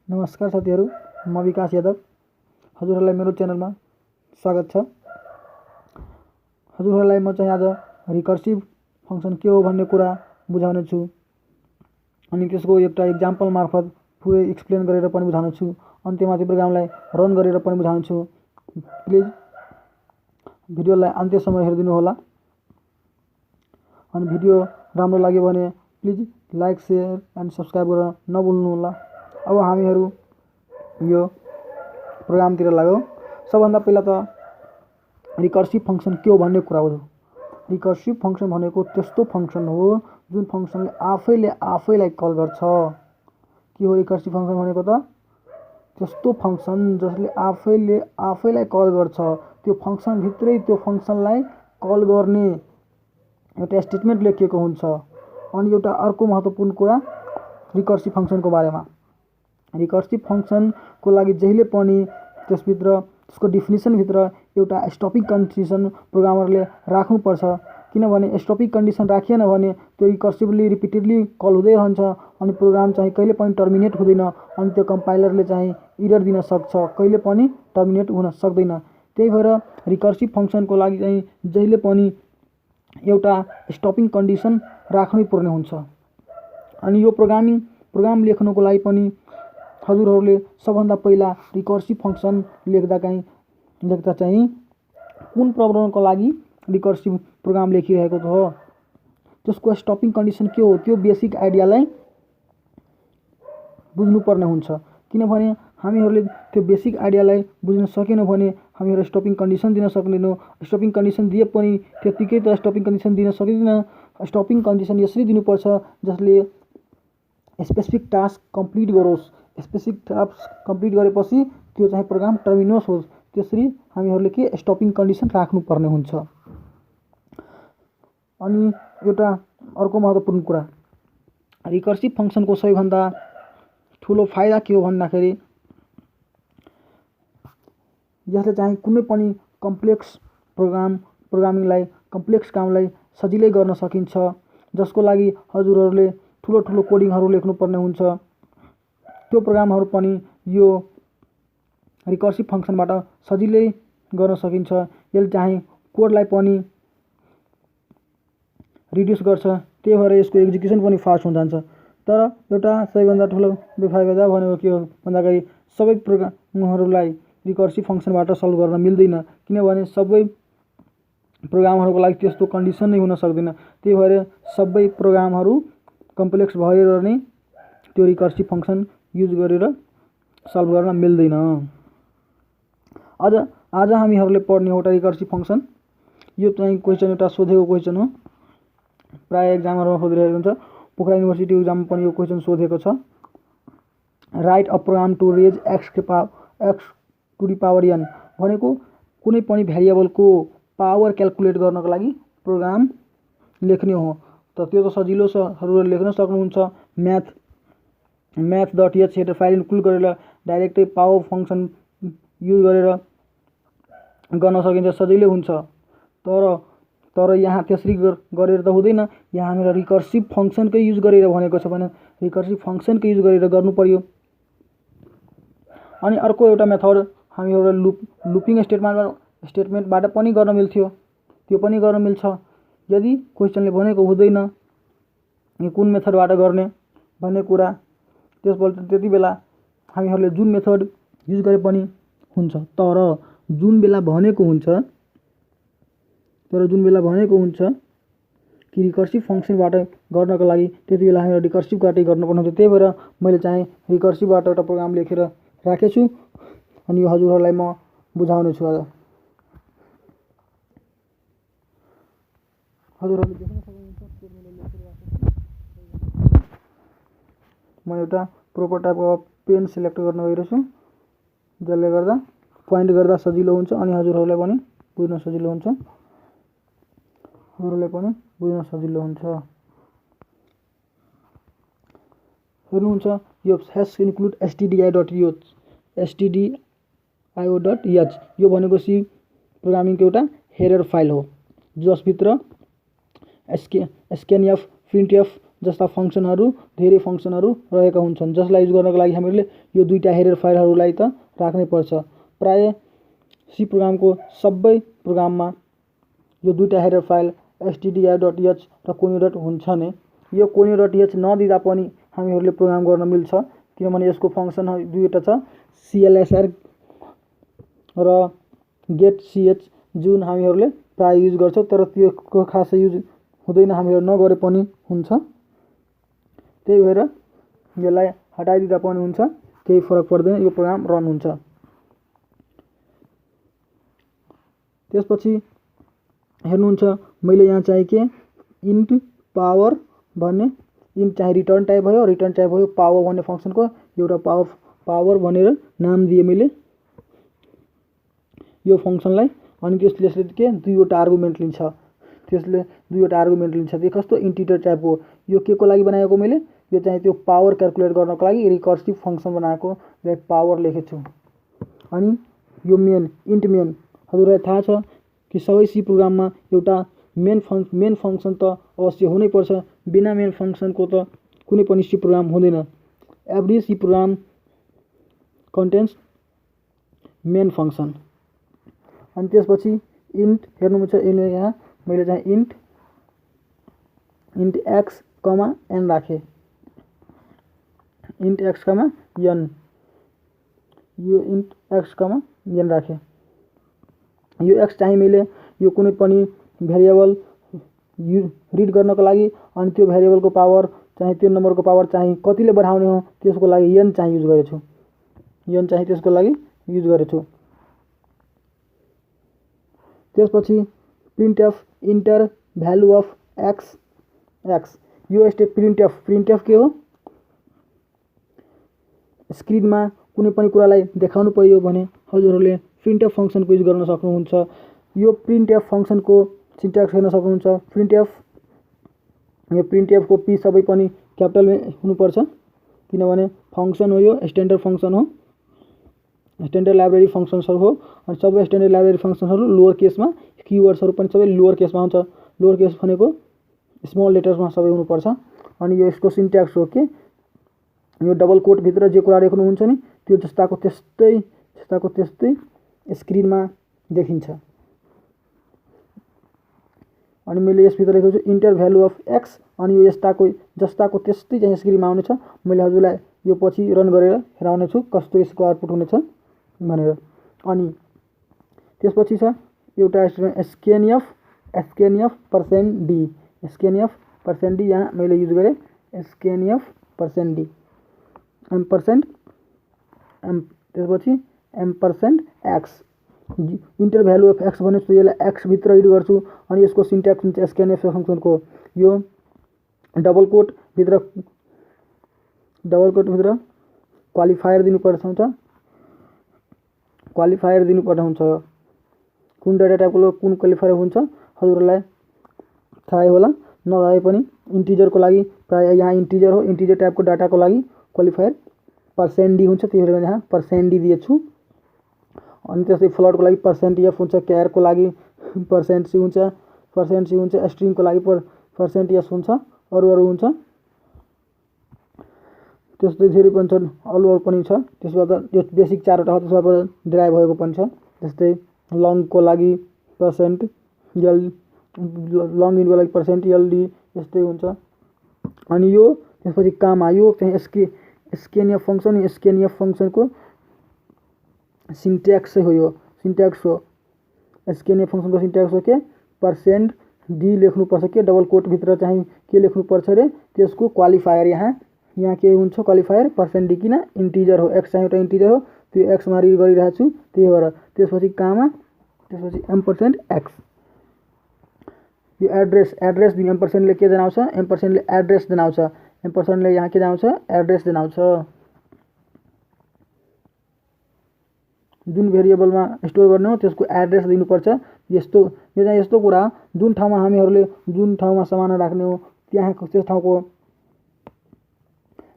नमस्कार साथीहरू, म विकास यादव। हजुरहरूलाई मेरो च्यानलमा स्वागत छ। हजुरहरूलाई म चाहिँ आज रिकर्सिभ फङ्सन के हो भन्ने कुरा बुझाउने छु अनि त्यसको एउटा एक्जाम्पल मार्फत पुरै एक्सप्लेन गरेर पनि बुझाउने छु। अन्त्यमा त्यो प्रोग्रामलाई रन गरेर पनि बुझाउने छु। प्लिज भिडियोलाई अन्त्यसम्म हेरिदिनु होला अनि भिडियो राम्रो लाग्यो भने please like, share and subscribe गर्न नभुल्नु होला। अब हामीहरू यो प्रोग्रामतिर लाग्यौँ। सबभन्दा पहिला त रिकर्सिभ फङ्सन के हो भन्ने कुरा बुझौँ। रिकर्सिभ फङ्सन भनेको त्यस्तो फङ्सन हो जुन फङ्सनले आफैले आफैलाई कल गर्छ। के हो रिकर्सिभ फङ्सन भनेको त? त्यस्तो फङ्सन जसले आफैले आफैलाई कल गर्छ। त्यो फङ्सनभित्रै त्यो फङ्सनलाई कल गर्ने एउटा स्टेटमेन्ट लेखिएको हुन्छ। अनि एउटा अर्को महत्त्वपूर्ण कुरा रिकर्सिभ फङ्सनको बारेमा। रिकर्सिभ फङ्सनको लागि जहिले पनि त्यसभित्र त्यसको डिफिनिसनभित्र एउटा स्टपिङ कन्डिसन प्रोग्रामरले राख्नुपर्छ। किनभने स्टपिङ कन्डिसन राखिएन भने त्यो रिकर्सिभली रिपिटेडली कल हुँदै रहन्छ अनि प्रोग्राम चाहिँ कहिले पनि टर्मिनेट हुँदैन अनि त्यो कम्पाइलरले चाहिँ इरर दिन सक्छ, कहिले पनि टर्मिनेट हुन सक्दैन। त्यही भएर रिकर्सिभ फङ्सनको लागि चाहिँ जहिले पनि एउटा स्टपिङ कन्डिसन राख्नै पर्ने हुन्छ। अनि यो प्रोग्राम लेख्नुको लागि पनि हजुरहरूले सबभन्दा पहिला रिकर्सिभ फङ्सन लेख्दा चाहिँ कुन प्रब्लमको लागि रिकर्सिभ प्रोग्राम लेखिरहेको हो, त्यसको स्टपिङ कन्डिसन के हो, त्यो बेसिक आइडियालाई बुझ्नुपर्ने हुन्छ। किनभने हामीहरूले त्यो बेसिक आइडियालाई बुझ्न सकेनौँ भने हामीहरू स्टपिङ कन्डिसन दिन सक्दैनौँ। स्टपिङ कन्डिसन दिए पनि त्यत्तिकै त स्टपिङ कन्डिसन दिन सकिँदैन। स्टपिङ कन्डिसन यसरी दिनुपर्छ जसले स्पेसिफिक टास्क कम्प्लिट गरोस्। स्पेसिफिक टास्क कम्प्लिट गरेपछि त्यो चाहिँ प्रोग्राम टर्मिनेट होस्। त्यसरी हामीहरूले के स्टपिङ कन्डिसन राख्नुपर्ने हुन्छ। अनि एउटा अर्को महत्त्वपूर्ण कुरा, रिकर्सिभ फङ्सनको सबैभन्दा ठुलो फाइदा के हो भन्दाखेरि यसले चाहिँ कुनै पनि कम्प्लेक्स प्रोग्रामिङलाई कम्प्लेक्स कामलाई सजिलै गर्न सकिन्छ। जसको लागि हजुरहरूले ठुलो कोडिङहरू लेख्नुपर्ने हुन्छ, त्यो प्रोग्रामहरू पनि यो रिकर्सिभ फङ्सनबाट सजिलै गर्न सकिन्छ। यसले चाहिँ कोडलाई पनि रिड्युस गर्छ, त्यही भएर यसको एक्जिक्युसन पनि फास्ट हुन जान्छ। तर एउटा सबैभन्दा ठुलो बेफाइदा भनेको के हो भन्दाखेरि सबै प्रोग्रामहरूलाई रिकर्सिभ फङ्सनबाट सल्भ गर्न मिल्दैन। किनभने सबै प्रोग्रामहरूको लागि त्यस्तो कन्डिसन नै हुन सक्दैन। त्यही भएर सबै प्रोग्रामहरू कम्प्लेक्स भएर नै त्यो रिकर्सिभ फङ्सन युज गरेर सल्भ गर्न मिल्दैन। आज हामीहरूले पढ्ने एउटा रिकर्सिभ फङ्सन, यो चाहिँ क्वेसन एउटा सोधेको क्वेसन हो, प्रायः एक्जामहरूमा सोधिरहेको हुन्छ। पोखरा युनिभर्सिटी एक्जाममा पनि यो क्वेसन सोधेको छ। Write a program to raise x to the power n भनेको कुनै पनि भ्यारिएबलको पावर क्यालकुलेट गर्नको लागि प्रोग्राम लेख्ने हो। त त्यो त सजिलो छ, हजुरहरूले लेख्न सक्नुहुन्छ। math.h हेडर फाइल इन्क्लुड गरेर डाइरेक्टै पावर फङ्सन युज गरेर गर्न सकिन्छ, सजिलै हुन्छ। तर यहाँ त्यसरी गरेर त हुँदैन। यहाँ हामीलाई रिकर्सिभ फङ्सनकै युज गरेर भनेको छ भने रिकर्सिभ फङ्सनकै युज गरेर गर्नु पर्यो। अनि अर्को एउटा मेथड हामीहरू लुपिङ स्टेटमेन्टबाट पनि गर्न मिल्थ्यो, त्यो पनि गर्न मिल्छ। यदि क्वेसनले भनेको हुँदैन यो कुन मेथडबाट गर्ने भन्ने कुरा, त्यति बेला हामीहरूले जुन मेथड युज गरे पनि हुन्छ। तर जुन बेला भनेको हुन्छ कि रिकर्सिभ फङ्सनबाट गर्नको लागि त्यति बेला हामीहरू रिकर्सिभबाटै गर्नुपर्ने हुन्छ। त्यही भएर मैले चाहिँ रिकर्सिभबाट एउटा प्रोग्राम लेखेर राखेछु अनि यो हजुरहरूलाई म बुझाउने छु। आज हजुरहरूले देख्न सक्नुहुन्छ मैले लेखेर राखेको। म एउटा प्रोपर टाइपको पेन सिलेक्ट गर्न गइरहेछु, जसले गर्दा पोइन्ट गर्दा सजिलो हुन्छ अनि हजुरहरूलाई पनि बुझ्न सजिलो हुन्छ। हेर्नुहुन्छ, यो हेस इन्क्लुड stdio.h यो भनेको सी प्रोग्रामिङको एउटा हेडर फाइल हो जसभित्र scanf, printf जस्ता फङ्सनहरू धेरै फङ्सनहरू रहेका हुन्छन् जसलाई युज गर्नको लागि हामीले यो दुईटा हेडर फाइलहरूलाई त राख्नै पर्छ। प्राय सी प्रोग्रामको सबै प्रोग्राममा यो दुईटा हेडर फाइल stdio.h र conio.h हुन्छ नै। यो conio.h नदिँदा पनि हामीहरूले प्रोग्राम गर्न मिल्छ किनभने यसको फङ्सन दुईवटा छ clsr र getch जुन हामीहरूले प्राय युज गर्छौँ तर त्यो खासै युज हुँदैन हामीहरू नगरे पनि हुन्छ। त्यही भएर यसलाई हटाइदिँदा पनि हुन्छ केही फरक पर्दैन यो प्रोग्राम रन हुन्छ। त्यसपछि हेर्नुहुन्छ मैले यहाँ चाहिँ के इन्ट पावर भन्ने इन्ट चाहिँ रिटर्न टाइप भयो रिटर्न टाइप भयो पावर भन्ने फङ्सनको एउटा पावर भनेर नाम दिएँ मैले यो फङ्सनलाई। अनि त्यसले के दुईवटा आर्गुमेन्ट लिन्छ त्यसले दुईवटा आर्गुमेन्ट लिन्छ त्यो कस्तो इन्टिजर टाइपको यो के को लागि बनाएको मैले यो चाहिँ त्यो पावर क्याल्कुलेट गर्नको लागि रिकर्सिभ फङ्सन बनाएको पावर लेखेको छु। अनि यो मेन इन्ट मेन हजुरलाई थाहा छ कि सबै सी प्रोग्राममा एउटा मेन फङ्सन त अवश्य हुनैपर्छ बिना मेन फङ्सनको त कुनै पनि सी प्रोग्राम हुँदैन। Every C program contains main function. अनि त्यसपछि इन्ट हेर्नुहुन्छ यहाँ मैले चाहिँ इन्ट एक्स कमा एन राखेँ इन्ट एक्स कमा एन यो इन्ट एक्स कमा एन राखेँ। यो एक्स चाहिँ मैले यो कुनै पनि भेरिएबल रिड गर्नको लागि अनि त्यो भेरिएबलको पावर चाहिँ त्यो नम्बरको पावर चाहिँ कतिले बढाउने हो त्यसको लागि एन चाहिँ युज गरेछु एन चाहिँ त्यसको लागि युज गरेछु। त्यसपछि प्रिन्टएफ इन्टर भ्यालु अफ एक्स यो स्टेप प्रिन्टएफ के हो स्क्रिनमा कुनै पनि कुरालाई देखाउनु पर्यो भने हजुरहरूले प्रिन्टएफ फङ्सनको युज गर्न सक्नुहुन्छ। यो प्रिन्टएफ फङ्सनको सिन्ट्याक्स हेर्न सक्नुहुन्छ यो प्रिन्टएफको पी सबै पनि क्यापिटलमा हुनुपर्छ किनभने फङ्सन हो यो स्ट्यान्डर्ड फङ्सन हो स्ट्यान्डर्ड लाइब्रेरी फङ्सन्सहरू हो अनि सबै स्ट्यान्डर्ड लाइब्रेरी फङ्सन्सहरू लोवर केसमा किवर्ड्सहरू पनि सबै लोवर केसमा हुन्छ लोवर केस भनेको स्मल लेटर्समा सबै हुनुपर्छ। अनि यो यसको सिन्ट्याक्स हो कि यो डबल कोट भित्र जे कुरा लेख्नुहुन्छ नि त्यो जस्ताको त्यस्तै स्क्रिनमा देखिन्छ। अनि मैले यसभित्र लेखेको छु इन्टर भ्यालु अफ एक्स अनि यो जस्ताको त्यस्तै चाहिँ स्क्रिनमा आउनेछ। मैले हजुरलाई यो पछि रन गरेर हेराउने छु कस्तो यसको आउटपुट हुनेछ भनेर। अनि त्यसपछि छ एउटा स्क्यानएफ %d यहाँ मैले युज गरेँ स्क्यानएफ %d त्यसपछि %x enter value of x भनेपछि यसलाई एक्स भित्र रिड गर्छु अनि यसको सिन्ट्याक्स हुन्छ स्क्यानएफ फङ्सनको यो डबल कोट भित्र क्वालिफायर दिनुपर्छ कुन डाटा टाइपको कुन क्वालिफायर हुन्छ हजुरहरूलाई थाहै होला नभए पनि इन्टिजरको लागि प्राय यहाँ इन्टिजर हो इन्टिजर टाइपको डाटाको लागि क्वालिफायर %d हुन्छ त्यही भएर यहाँ %d दिएछु। अनि त्यस्तै फ्लोटको लागि %f हुन्छ क्यारको लागि %c हुन्छ स्ट्रिङको लागि %s हुन्छ अरू हुन्छ त्यस्तै धेरै पनि छन् अरू पनि छ त्यसबाट यो बेसिक चारवटा हो त्यसबाट ड्राइभ भएको पनि छ जस्तै लङको लागि %l लङ इनको लागि %ld यस्तै हुन्छ। अनि यो त्यसपछि कामा यो चाहिँ स्क्यानएफ फङ्सनको सिन्ट्याक्स हो यो सिन्ट्याक्स हो स्क्यानएफ फङ्सनको सिन्ट्याक्स हो के %d लेख्नुपर्छ के डबल कोट भित्र चाहिँ के लेख्नुपर्छ रे त्यसको क्वालिफायर यहाँ के हुन्छ क्वालिफायर %d किन इन्टिजर हो एक्स चाहिँ एउटा इन्टिजर हो त्यो एक्समा रिड गरिरहेको छु त्यही भएर त्यसपछि कामा त्यसपछि %x यो एड्रेस दिने एम्परसेन्डले के जनाउँछ एम्परसेन्डले एड्रेस जनाउँछ एम्परसेन्डले यहाँ के जनाउँछ एड्रेस जनाउँछ। जुन भेरिएबलमा स्टोर गर्ने हो त्यसको एड्रेस दिनुपर्छ यो चाहिँ यस्तो कुरा जुन ठाउँमा हामीहरूले जुन ठाउँमा सामान राख्ने हो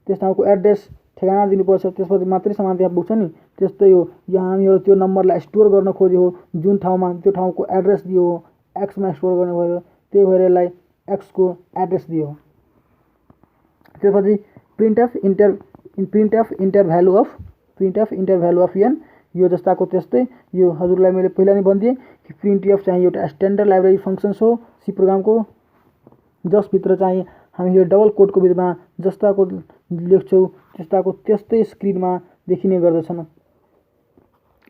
त्यस ठाउँको एड्रेस ठेगाना दिनुपर्छ त्यसपछि मात्रै सामान त्यहाँ पुग्छ नि त्यस्तै हो यहाँ हामीहरू त्यो नम्बरलाई स्टोर गर्न खोज्यो हो जुन ठाउँमा त्यो ठाउँको एड्रेस दियो हो एक्समा स्टोर गर्ने भयो त्यही भएर यसलाई एक्सको एड्रेस दियो। त्यसपछि प्रिन्टएफ इन्टर भ्यालु अफ एन यो जस्ताको त्यस्तै यो हजुरलाई मैले पहिला नै भनिदिएँ कि प्रिन्टएफ चाहिँ एउटा स्ट्यान्डर्ड लाइब्रेरी फङ्सन्स हो सी प्रोग्रामको, जसभित्र चाहिँ हामी यो डबल कोटको विधमा जस्ताको लेख्छौँ त्यस्ताको त्यस्तै स्क्रिनमा देखिने गर्दछन्।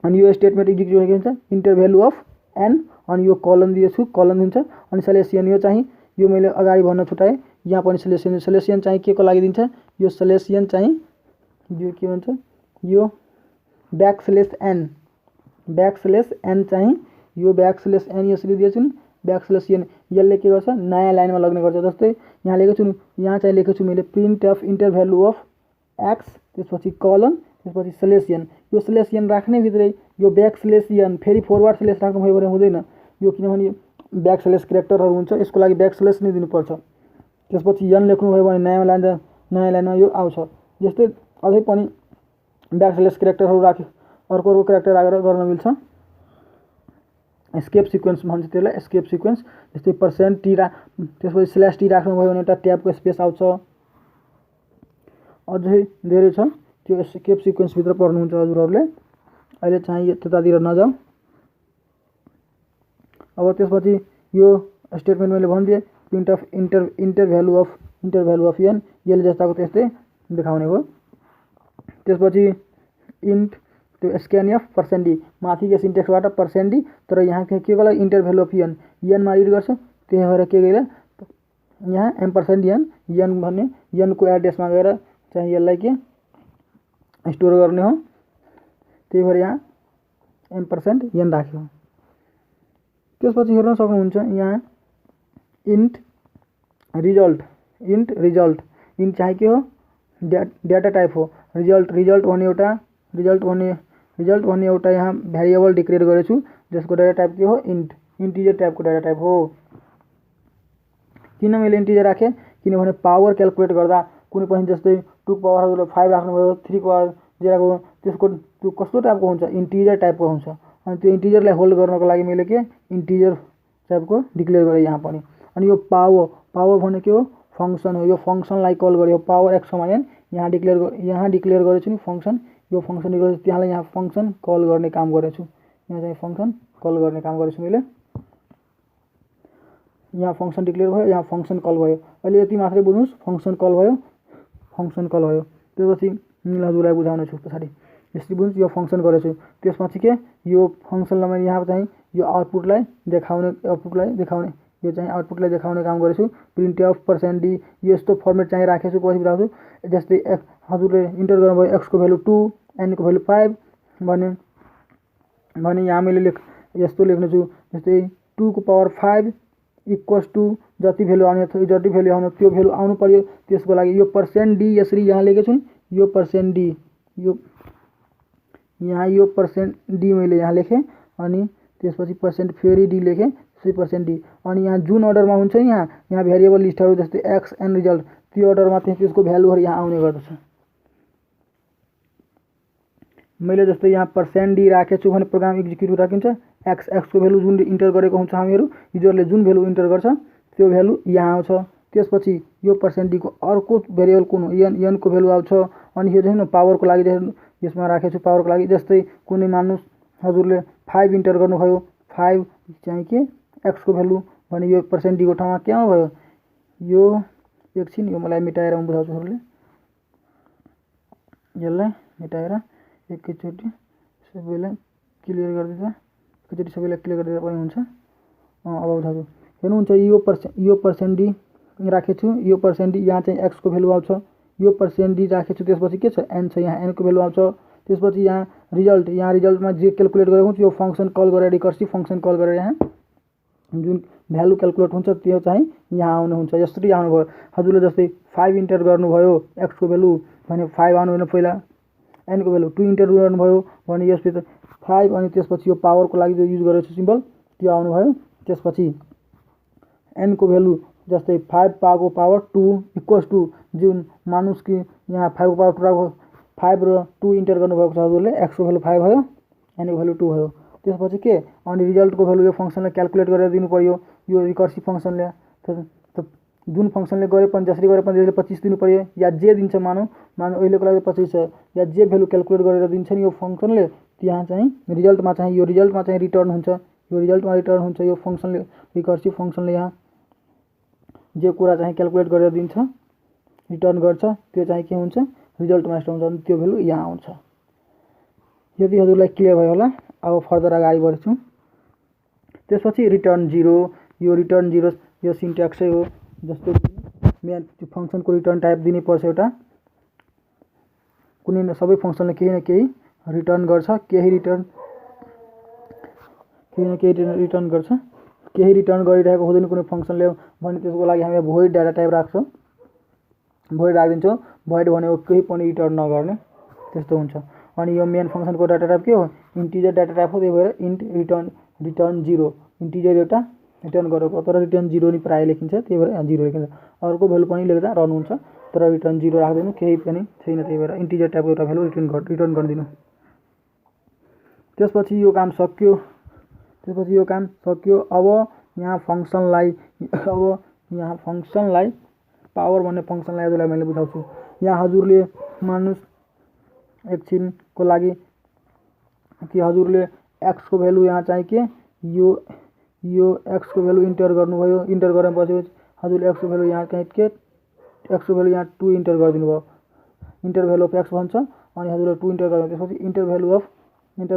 अनि यो स्टेटमेन्ट एक्जिक्युट के हुन्छ इन्टर भ्यालु अफ एन, अनि यो कलन दिएछु, कलन हुन्छ। अनि सलेसियन यो चाहिँ यो मैले अगाडि भन्न छुटाएँ, यहाँ पनि सलेसियन चाहिँ के को लागि दिन्छ, यो सलेसियन चाहिँ यो के भन्छ यो ब्याकस्लेस एन चाहिँ यो ब्याकस्लेस एन यसरी दिएछु नि ब्याकस्लेस एन, यसले के गर्छ नयाँ लाइनमा लग्ने गर्छ। जस्तै यहाँ लेखेको छु, यहाँ चाहिँ लेखेको छु मैले print of enter value of x, त्यसपछि कलन, त्यसपछि स्लेसियन। यो स्लेसियन राख्ने भित्रै यो ब्याकस्लेसियन फेरि फरवर्ड स्लेस राख्नुभयो भने हुँदैन यो, किनभने ब्याकस्लेस क्यारेक्टरहरू हुन्छ, यसको लागि ब्याकस्लेस नै दिनुपर्छ। त्यसपछि एन लेख्नुभयो भने नयाँ लाइनमा यो आउँछ। जस्तै अझै पनि ब्याकस्लेस क्यारेक्टरहरू राख्यो अर्को क्यारेक्टर राखेर गर्न मिल्छ। एस्केप सिक्वेन्स भन्छ त्यसलाई, एस्केप सिक्वेन्स। जस्तै %t त्यसपछि /t राख्नुभयो भने एउटा ट्याबको स्पेस आउँछ। अझै धेरै छ, त्यो एस्केप सिक्वेन्सभित्र पढ्नुहुन्छ हजुरहरूले, अहिले चाहिँ त्यतातिर नजाउँ। अब त्यसपछि यो स्टेटमेन्ट मैले भनिदिएँ print of enter value of n, यसले जस्ताको त्यस्तै देखाउने हो। त्यसपछि इन्ट त्यो स्क्यानएफ %d माथिको सिन्टेक्सबाट %d, तर यहाँ के को लागि इन्टर भ्यालु अफ एनमा रिड गर्छ, त्यही भएर के गएर यहाँ एन भन्ने एनको एड्रेसमा गएर चाहिँ यसलाई के स्टोर गर्ने हो, त्यही भएर यहाँ एन राख्यो। त्यसपछि हेर्न सक्नुहुन्छ यहाँ इन्ट रिजल्ट चाहिँ के हो डाटा टाइप हो। रिजल्ट भन्ने एउटा यहाँ भ्यारिएबल डिक्लेयर गरेछु जसको डाटा टाइप के हो इन्टिजर टाइपको डाटा टाइप हो। किन मैले इन्टिजर राखेँ, किनभने पावर क्यालकुलेट गर्दा कुनै पनि जस्तै 2 को पावर 5 राख्नुभयो, 3 को पावर 0 को, त्यसको त्यो कस्तो टाइपको हुन्छ इन्टिजर टाइपको हुन्छ। अनि त्यो इन्टिजरलाई होल्ड गर्नको लागि मैले के इन्टिजर टाइपको डिक्लेयर गरेँ यहाँ पनि। अनि यो पावर भने के हो फङ्सन हो, यो फङ्सनलाई कल गर्यो पावर x, n यहाँ डिक्लेयर गरेछु नि फङ्सन, यो फङ्सन डिक्लेयर त्यहाँलाई यहाँ फङ्सन कल गर्ने काम गरेछु, यहाँ चाहिँ फङ्सन कल गर्ने काम गरेछु मैले। यहाँ फङ्सन डिक्लेयर भयो, यहाँ फङ्सन कल भयो। अहिले यति मात्रै बुझ्नुहोस्, फङ्सन कल भयो। त्यसपछि हजुरलाई बुझाउने छु पछाडि, यसरी बुझ्नुहोस् यो फङ्सन गरेछु। त्यसपछि के यो फङ्सनलाई मैले यहाँ चाहिँ यो आउटपुटलाई देखाउने यो चाहिँ आउटपुटलाई देखाउने काम गरेछु। प्रिन्ट अफ %d यो यस्तो फर्मेट चाहिँ राखेछु, पछि बुझाउँछु। जस्तै हजुरले इन्टर गर्नुभयो x को भ्यालु 2 n को भ्यालु 5 भने यहाँ मैले यस्तो लेख्ने छु, जस्तै 2 को पावर 5 इक्वल्स टु जति भ्यालु आउने त्यो भ्यालु आउनु पर्यो। त्यसको लागि यो %d यसरी यहाँ लेखेछु नि, यो %d यो %d मैले यहाँ लेखेँ, अनि त्यसपछि फेरि d लेखेँ, %d। अनि यहाँ जुन अर्डरमा हुन्छ नि यहाँ भ्यारिएबल लिस्टहरू जस्तै x n रिजल्ट त्यो अर्डरमा चाहिँ त्यसको भ्यालुहरू यहाँ आउने गर्दछ। मैले जस्तै यहाँ %d राखेछु भने प्रोग्राम एक्जिक्युट राखिन्छ। x को भ्यालु जुन इन्टर गरेको हुन्छ हामीहरू, युजरले जुन भ्यालु इन्टर गर्छ त्यो भ्यालु यहाँ आउँछ। त्यसपछि यो %d को अर्को भेरिएबल कुन हो n को भ्यालु आउँछ। अनि यो चाहिँ पावरको लागि यसमा राखेछु, पावरको लागि। जस्तै कुनै मान्नुहोस् हजुरले 5 इन्टर गर्नुभयो, 5 चाहिँ के x को भ्यालु भने यो %d को ठाउँमा के आउनुभयो, यो एकछिन यो मलाई मेटाएर म बुझाउँछु हजुरले, यसलाई मेटाएर एकैचोटि सबैलाई क्लियर गरिदिँदा पनि हुन्छ। अब बुझाउँछु, हेर्नुहुन्छ यो %d राखेछु, यो %d यहाँ चाहिँ x को भ्यालु आउँछ, यो %d राखेछु। त्यसपछि के छ n छ, यहाँ n को भ्यालु आउँछ। त्यसपछि यहाँ रिजल्टमा जे क्यालकुलेट गरेको हुन्छ यो फङ्सन कल गरेर रिकर्सिभ फङ्सन कल गरेर यहाँ जुन भ्यालु क्यालकुलेट हुन्छ त्यो चाहिँ यहाँ आउनुहुन्छ। यसरी आउनुभयो हजुरले जस्तै 5 इन्टर गर्नुभयो, x को भ्यालु भने 5 आउनु होइन, पहिला n को भ्यालु 2 इन्टर गर्नुभयो भने यसभित्र 5 अनि त्यसपछि यो पावरको लागि जो युज गरेको छु सिम्बल त्यो आउनुभयो। त्यसपछि n को भ्यालु जस्तै 5 पाको पावर 2 इक्वल्स टु जुन मानुस् कि यहाँ 5 को पावर 2 5 र 2 इन्टर गर्नुभएको छ हजुरले, x को भ्यालु 5 भयो, n को भ्यालु 2 भयो। त्यसपछि के अनि रिजल्टको भ्यालु यो फङ्सनलाई क्यालकुलेट गरेर दिनु पर्यो, यो रिकर्सिभ फङ्सनले जुन फङ्सनले गरे पनि जसरी गरे पनि त्यसले 25 दिनु पर्यो या जे दिन्छ मानौ अहिलेको लागि 25 छ या जे भ्यालु क्याल्कुलेट गरेर दिन्छ नि यो फङ्सनले त्यहाँ चाहिँ रिजल्टमा चाहिँ रिटर्न हुन्छ यो फङ्सनले रिकर्सिभ फङ्सनले यहाँ जे कुरा चाहिँ क्याल्कुलेट गरेर दिन्छ रिटर्न गर्छ त्यो चाहिँ के हुन्छ रिजल्टमा स्टोर हुन्छ त्यो भ्यालु यहाँ आउँछ। यदि हजुरलाई क्लियर भयो होला। अब फर्दर अगाडि बढ्छौँ। त्यसपछि रिटर्न 0 यो रिटर्न 0 यो सिन्ट्याक्सै हो जस्तो मेन फङ्सनको रिटर्न टाइप दिनै पर्छ एउटा कुनै न सबै फङ्सनले केही न केही रिटर्न गर्छ केही रिटर्न गर्छ केही रिटर्न गरिरहेको हुँदैन कुनै फङ्सनले भने त्यसको लागि हामी भोइड डाटा टाइप राख्छौँ भोइड राखिदिन्छौँ भोइड भनेको केही पनि रिटर्न नगर्ने त्यस्तो हुन्छ। अनि यो मेन फङ्सनको डाटा टाइप के हो इन्टिजर डाटा टाइप हो त्यही भएर इन्ट रिटर्न 0 इन्टिजर एउटा रिटर्न गरेको तर रिटर्न 0 नि प्राय लेखिन्छ त्यही भएर 0 लेखिन्छ अर्को भ्यालु पनि लेख्दा रन हुन्छ तर रिटर्न 0 राख्दिनु केही पनि छैन त्यही भएर इन्टिजर टाइपको एउटा भ्यालु रिटर्न गरिदिनु। त्यसपछि यो काम सक्यो। अब यहाँ फङ्सनलाई पावर भन्ने फङ्सनलाई हजुरलाई मैले बुझाउँछु। यहाँ हजुरले मान्नुहोस् एकछिनको लागि कि हजुरले x को भ्यालु यहाँ चाहिँ के यो x को भ्यालु इन्टर गर्नुभयो इन्टर गरेपछि हजुरले x को भ्यालु यहाँ चाहिँ के x को भ्यालु यहाँ 2 इन्टर गरिदिनु भयो इन्टर भ्यालु अफ x भन्छ अनि हजुरले 2 इन्टर गर्नु त्यसपछि इन्टर भ्यालु अफ n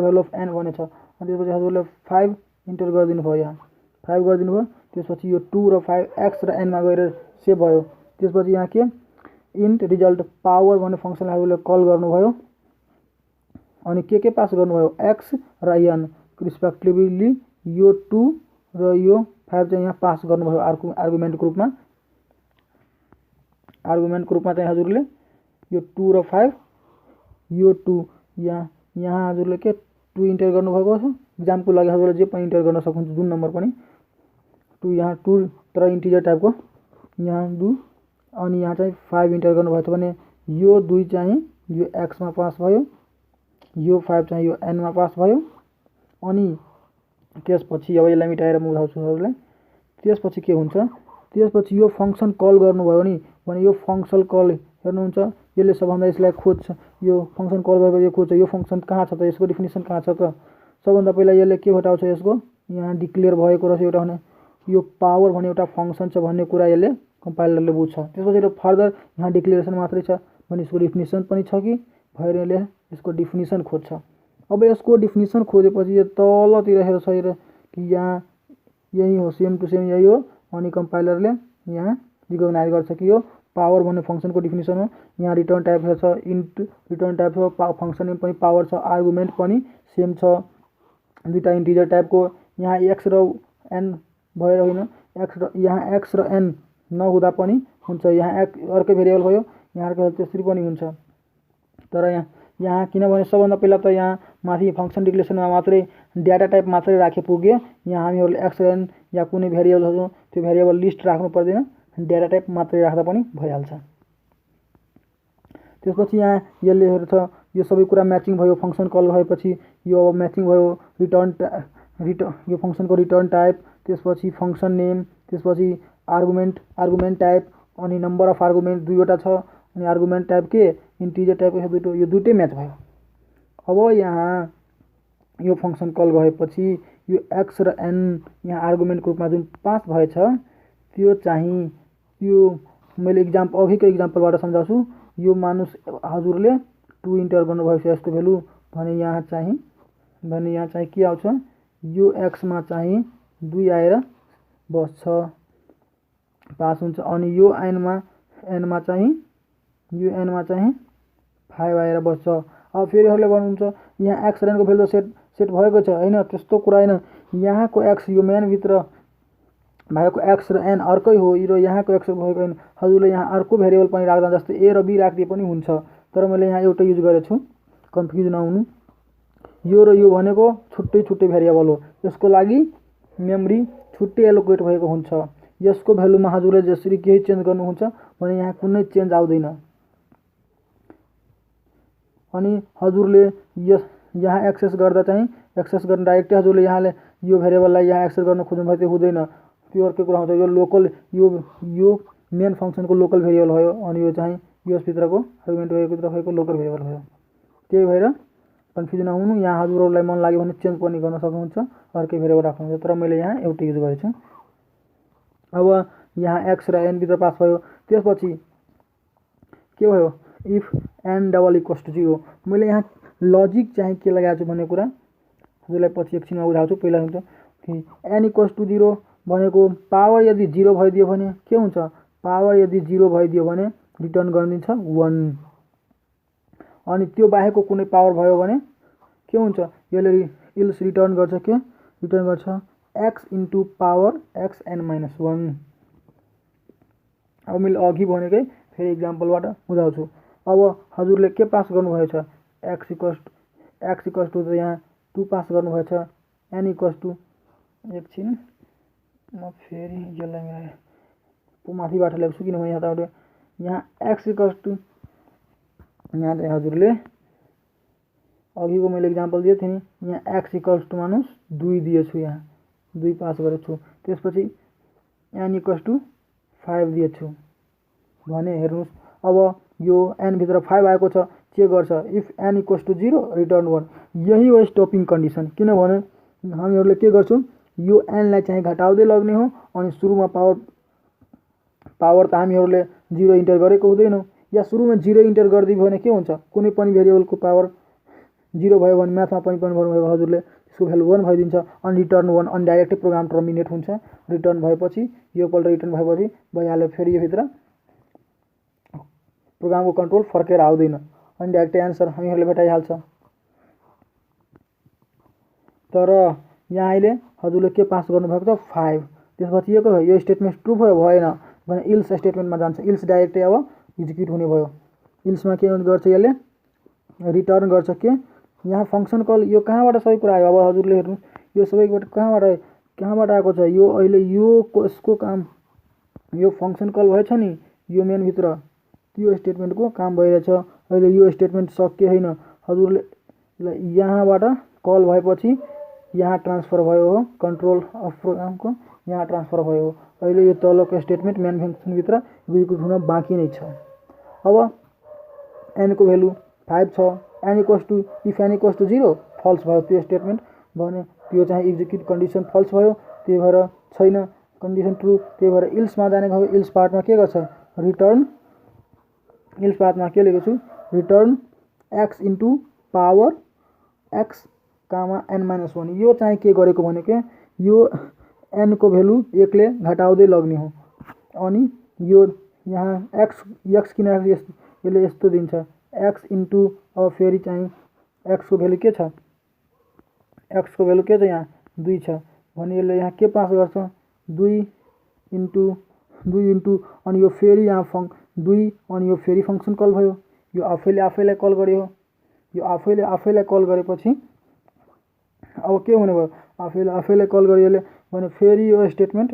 भनेछ अनि त्यसपछि हजुरले 5 इन्टर गरिदिनु भयो यहाँ 5 गरिदिनु भयो त्यसपछि यो 2 र 5 x र n मा गएर सेभ भयो। त्यसपछि यहाँ के इन्ट रिजल्ट पावर भन्ने फङ्सनलाई हजुरले कल गर्नुभयो अनि के पास गर्नुभयो x र n रिस्पेक्टिभली यो 2 र यो 5 चाहिँ यहाँ पास गर्नुभयो आर्गुमेन्टको रूपमा चाहिँ हजुरले यो 2 र 5 यो 2 यहाँ हजुरले के 2 इन्टर गर्नुभएको छ इक्जामको लागि हजुरले जे पनि इन्टर गर्न सक्नुहुन्छ जुन नम्बर पनि 2 यहाँ 2 तर इन्टिजर टाइपको यहाँ 2 अनि यहाँ चाहिँ 5 इन्टर गर्नुभएको छ भने यो 2 चाहिँ यो x मा पास भयो यो 5 चाहिँ यो n मा पास भयो अनि त्यसपछि अब यसलाई मिटाएर म बुझाउँछु हजुरलाई। त्यसपछि के हुन्छ त्यसपछि यो फङ्सन कल गर्नुभयो नि भने यो फङ्सन कल हेर्नुहुन्छ यसले सबभन्दा यसलाई खोज्छ यो फङ्सन कल गरेर यो खोज्छ यो फङ्सन कहाँ छ त यसको डेफिनेसन कहाँ छ त सबभन्दा पहिला यसले के हटाउँछ यसको यहाँ डिक्लेयर भएको रहेछ एउटा भने यो पावर भन्ने एउटा फङ्सन छ भन्ने कुरा यसले कम्पाइलरले बुझ्छ। त्यसपछि फर्दर यहाँ डिक्लेरेसन मात्रै छ भने यसको डेफिनेसन पनि छ कि भएर यसले यसको डेफिनेसन खोज्छ। अब यसको डेफिनेसन खोजेपछि यो तलतिर हेर्छ कि यहाँ यही हो सेम टु सेम यही हो अनि कम्पाइलरले यहाँ रिकग्नाइज गर्छ कि यो पावर भन्ने फङ्सनको डेफिनेसन हो। यहाँ रिटर्न टाइप छ इन्ट रिटर्न टाइप छ फङ्सन पनि पावर छ आर्गुमेन्ट पनि सेम छ दुईटा इन्टिजर टाइपको यहाँ x र n भएर होइन यहाँ x र n नहुँदा पनि हुन्छ यहाँ अर्कै भेरिएबल भयो यहाँ अर्को त्यसरी पनि हुन्छ तर यहाँ किनभने सबभन्दा पहिला त यहाँ माथि फङ्सन डिक्लेरेसनमा मात्रै डाटा टाइप मात्रै राखे पुग्यो यहाँ हामीहरूले x र n या कुनै भेरिएबलहरू त्यो भेरिएबल लिस्ट राख्नु पर्दैन डाटा टाइप मात्रै राख्दा पनि भइहाल्छ। त्यसपछि यहाँ यसले हेर्छ यो सबै कुरा म्याचिङ भयो फङ्सन कल भएपछि यो अब म्याचिङ भयो यो फङ्सनको रिटर्न टाइप त्यसपछि फङ्सन नेम त्यसपछि आर्गुमेन्ट टाइप अनि नम्बर अफ आर्गुमेन्ट दुईवटा छ अनि आर्गुमेन्ट टाइप के इन्टिजर टाइपको यो दुईटै म्याच भयो। अब यहाँ यो फङ्सन कल भएपछि यो x र n यहाँ आर्गुमेन्टको रूपमा जुन पास भएछ त्यो चाहिँ त्यो मैले अघिको इक्जाम्पलबाट सम्झाउँछु यो मानुस हजुरले 2 इन्टर गर्नुभएको छ यसको भ्यालु भने यहाँ चाहिँ के आउँछ यो x मा चाहिँ 2 आएर बस्छ पास हुन्छ अनि यो n मा चाहिँ 5 आएर बस्छ। अब फेरिहरूले भन्नुहुन्छ यहाँ x र n को भ्यालु सेट भएको छ हैन त्यस्तो कुरा हैन यहाँको x यो मेनभित्र भएको x र n अर्कै हो र यहाँको x भएको हैन हजुरले यहाँ अर्को भेरिएबल पनि राख्दा जस्तै a र b राख्दिए पनि हुन्छ तर मैले यहाँ एउटा युज गरेको छु कन्फ्युज नहुनु यो र यो भनेको छुट्टै भेरिएबल हो यसको लागि मेमोरी छुट्टै एलोकेट भएको हुन्छ यसको भ्यालुमा हजुरले जसरी केही चेन्ज गर्नुहुन्छ भने यहाँ कुनै चेन्ज आउँदैन अनि हजुरले यहाँ एक्सेस गर्न डाइरेक्टली हजुरले यहाँले यो भेरिएबललाई यहाँ एक्सेस गर्न खोज्नु भयो त्यो हुँदैन त्यो अर्कै कुरा हुन्छ यो लोकल यो मेन फंक्सनको लोकल भेरिएबल भयो अनि यो चाहिँ युएस भित्रको आर्गुमेन्ट भएको लोकल भेरिएबल भयो। त्यही भएर कन्फ्युजन नहुनु। यहाँ हजुरहरूलाई मन लाग्यो भने चेन्ज पनि गर्न सक्नुहुन्छ, अर्कै भेरिएबल राख्नुहुन्छ, तर मैले यहाँ एउटै युज गरेछु। अब यहाँ एक्स र एन भित्र पास भयो। त्यसपछि के भयो, if n double equals to 0। मैले यहाँ लजिक चाहिँ के लगाएको छु भन्ने कुरा हजुरलाई पछि एकछिनमा बुझाउँछु। पहिला हुन्छ कि एन इक्वल्स टु 0 भनेको पावर यदि 0 भइदियो भने के हुन्छ, पावर यदि 0 भइदियो भने रिटर्न गरिदिन्छ 1, अनि त्यो बाहेकको कुनै पावर भयो भने के हुन्छ, यसले इल्स रिटर्न गर्छ, के रिटर्न गर्छ x into power x n minus 1। अब मैले अघि भनेकै फेरि इक्जाम्पलबाट बुझाउँछु। अब हजुरले के पास गर्नुभएछ, एक्स इक्वल्स टु त यहाँ 2 पास गर्नुभएछ, एन इक्वल्स टु एकछिन म फेरि यसलाई माथिबाट ल्याउँछु किनभने यहाँ एक्स इक्वल्स टु यहाँ चाहिँ हजुरले अघिको मैले इक्जाम्पल दिएको थिएँ नि, यहाँ एक्स इक्वल्स टु मानुस 2 दिएछु, यहाँ 2 पास गरेको छु। त्यसपछि एन इक्वल्स टु 5 दिएछु भने हेर्नुहोस्, अब यो एन भित्र 5 आएको छ, के गर्छ, if n equals to 0 return 1। यही हो स्टपिङ कन्डिसन, किनभने हामीहरूले के गर्छौँ, यो एनलाई चाहिँ घटाउँदै लग्ने हो, अनि सुरुमा पावर त हामीहरूले 0 इन्टर गरेको हुँदैनौँ, या सुरुमा 0 इन्टर गरिदियो भने के हुन्छ, कुनै पनि भेरिएबलको पावर 0 भयो भने म्याथमा पनि भन्नुभयो हजुरले त्यसको भ्यालु 1 भइदिन्छ, अनि रिटर्न 1, अनि डाइरेक्टै प्रोग्राम टर्मिनेट हुन्छ। रिटर्न भएपछि यो पल्ट रिटर्न भएपछि भइहाल्यो, फेरि यो भित्र प्रोग्रामको कन्ट्रोल फर्केर आउँदैन, अनि डाइरेक्टै एन्सर हामीहरूले भेटाइहाल्छ। तर यहाँ अहिले हजुरले के पास गर्नुभएको छ, 5। त्यसपछि यो स्टेटमेन्ट ट्रु भयो, भएन भने इल्स स्टेटमेन्टमा जान्छ, इल्स डाइरेक्टै अब एक्जिक्युट हुने भयो। इल्समा के गर्छ, यसले रिटर्न गर्छ के, यहाँ फङ्सन कल, यो कहाँबाट सबै कुरा आयो, अब हजुरले हेर्नु यो सबैबाट कहाँबाट आएको छ, यो अहिले यसको काम, यो फङ्सन कल भएछ नि यो मेनभित्र, त्यो स्टेटमेन्टको काम भइरहेछ। अहिले यो स्टेटमेन्ट सकिए होइन, हजुरले यहाँबाट कल भएपछि यहाँ ट्रान्सफर भयो हो, कन्ट्रोल अफ प्रोग्रामको यहाँ ट्रान्सफर भयो हो। अहिले यो तलको स्टेटमेन्ट मेन फङ्सनभित्र एक्जिक्युट हुन बाँकी नै छ। अब एनको भ्यालु 5 छ, n equals to if n equals to 0 false भयो त्यो स्टेटमेन्ट भने त्यो चाहिँ एक्जिक्युट कन्डिसन फल्स भयो, त्यही भएर छैन, कन्डिसन ट्रु। त्यही भएर इल्समा जाने भयो, इल्स पार्टमा के गर्छ, रिटर्न, इल्स पार्टमा के लेखेको छु, return x into power x comma n minus 1। यो चाहिँ के गरेको भनेको यो एनको भ्यालु 1 ले घटाउँदै लग्ने हो, अनि यो यहाँ एक्स किन यसले यस्तो दिन्छ, एक्स इन्टु अब फेरि चाहिँ एक्सको भ्यालु के छ, एक्सको भ्यालु के छ, यहाँ 2 छ भने यसले यहाँ के पास गर्छ, 2 इन्टु अनि यो फेरि यहाँ 2 अनि यो फेरि फङ्सन कल भयो, यो आफैलाई कल गर्यो, यो आफैलाई कल गरेपछि अब के हुने भयो, आफैलाई कल गर्यो यसले भने फेरि यो स्टेटमेन्ट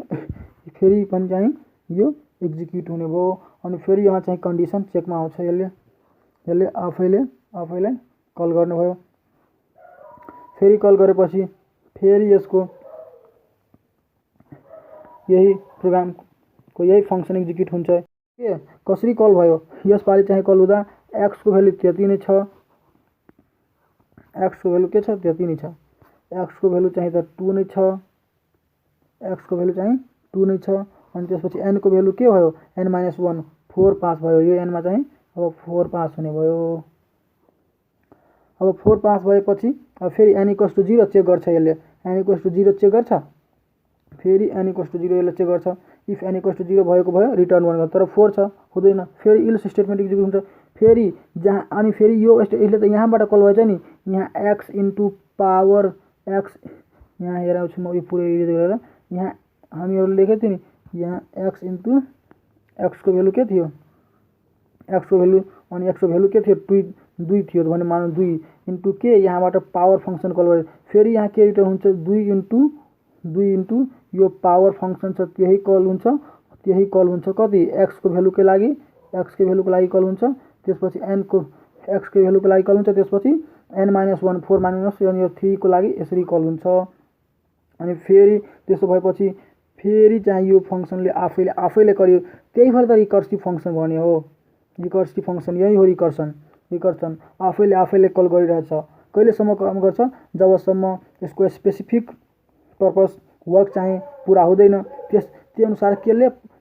फेरि पनि चाहिँ यो एक्जिक्युट हुने भयो, अनि फेरि यहाँ चाहिँ कन्डिसन चेकमा आउँछ, यसले आफैलाई कल गर्नुभयो। फेरि कल गरेपछि फेरि यसको यही प्रोग्रामको यही फङ्सन एक्जिक्युट हुन्छ। के कसरी कल भयो, यसपालि चाहिँ कल हुँदा एक्सको भ्यालु त्यति नै छ, एक्सको भ्यालु के छ, त्यति नै छ, एक्सको भ्यालु चाहिँ त 2 नै छ, एक्सको भ्यालु चाहिँ 2 नै छ। अनि त्यसपछि एनको भ्यालु के भयो, एन माइनस 1 4 पास भयो, यो एनमा चाहिँ अब 4 पास हुने भयो। अब 4 पास भएपछि अब फेरि एन इक्वल्स टु 0 चेक गर्छ, यसले एन इक्वल्स टु 0 चेक गर्छ, फेरि एन इक्वल्स टु 0 यसले चेक गर्छ, इफ एन इक्वल्स टु 0 भएको भयो रिटर्न 1 गर्छ, तर 4 छ हुँदैन, फेरि इल्स स्टेटमेन्ट एक्जिक्युट हुन्छ। फेरि जहाँ अनि फेरि यो यसले त यहाँबाट कल भएछ नि, यहाँ एक्स इन्टु पावर एक्स, यहाँ हेराउँछु म यो पुरै एरिया गरेर, यहाँ हामीहरूले लेखेको थियो नि, यहाँ एक्स इन्टु एक्सको भ्यालु के थियो, एक्सको भ्यालु, अनि एक्सको भ्यालु के थियो, 2 थियो भने मानौँ 2 इन्टु के, यहाँबाट पावर फङ्सन कल गरे, फेरि यहाँ के रिटर्न हुन्छ, 2 इन्टु यो पावर फङ्सन छ त्यही कल हुन्छ कति, एक्सको भ्यालुको लागि कल हुन्छ, त्यसपछि एक्सको भ्यालुको लागि कल हुन्छ, त्यसपछि एन माइनस 1 4 माइनस अनि यो 3 को लागि यसरी कल हुन्छ। अनि फेरि त्यसो भएपछि फेरि चाहिँ यो फङ्सनले आफैले गर्यो। त्यही भएर त रिकर्सिभ फङ्सन भन्यो हो। रिकर्सिभ फङ्सन यही हो। रिकर्सन आफैले कल गरिरहेछ। कहिलेसम्म काम गर्छ? जबसम्म यसको स्पेसिफिक पर्पस वर्क चाहिँ पुरा हुँदैन। त्यो अनुसार